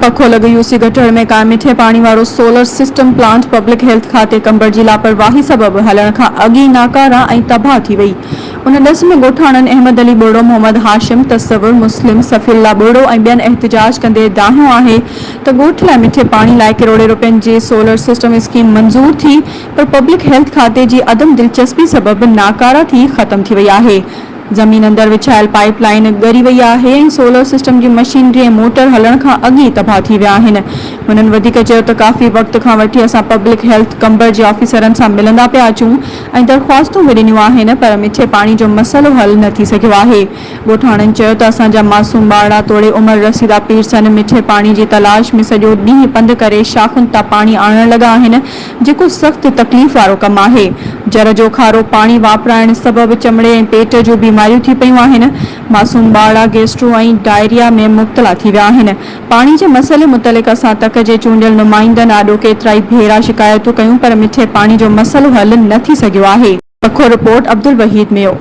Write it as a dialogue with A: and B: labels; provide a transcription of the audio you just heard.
A: پکو لڳ UC gutter ۾ قائم مٺي پاڻي وارو solar system plant public health کاتي قمبر جي لاپرواهي سبب هلڻ کان اڳ ئي ناڪارا ۽ تباهه ٿي وئي. ان ڏس ۾ ڳوٺاڻن احمد علي ٻرڙو، محمد هاشم، تصور، مسلم، صفي الله ٻرڙو ۽ ٻين احتجاج ڪندي دانهيو آهي ته ڳوٺ لاء مٺي پاڻي لاء ڪروڙين روپين جي سولر سسٽم اسڪيم منظور ٿي پر پبلڪ هيلٿ کاتي جي عدم دلچسپي سبب ناڪارا ٿي ختم ٿي وئي آهي. زمين اندر وڇايل پائيپ لائين ڳري وئي آهي ۽ سولر سسٽم جي مشينري ۽ موٽر هلڻ کان اڳ ئي تباهه ٿي ويا آهن. هنن وڌيڪ چيو ته ڪافي وقت کان وٺي اسان پبلڪ هيلٿ قمبر جي آفيسرن سان ملندا پيا اچون ۽ درخواستون به ڏنيون آهن پر مٺي پاڻي جو مسئلو حل نه ٿي سگهيو آهي. ڳوٺاڻن چيو ته اسان جا معصوم ٻارڙا توڙي عمر رسيده پيرسن مٺي پاڻي جي تلاش ۾ سڄو ڏينهن پنڌ ڪري شاخن تان پاڻي آڻڻ لڳا آهن جيڪو سخت تڪليف وارو ڪم آهي. جر جو کارو پاڻي واپرائڻ سبب چمڙي ۽ پيٽ جون بيماريون ٿي پيون آهن. معصوم ٻارڙا گيسٽرو ۽ ڊائريا ۾ مبتلا ٿي ويا آهن. پاڻي جي مسئلي متعلق اسان تڪ جي چونڊيل نمائندن آڏو ڪيترائي ڀيرا شڪايتون ڪيون پر مٺي پاڻي جو مسئلو حل نه ٿي سگهيو آهي. پکو رپورٽ، عبدالوحيد ميو.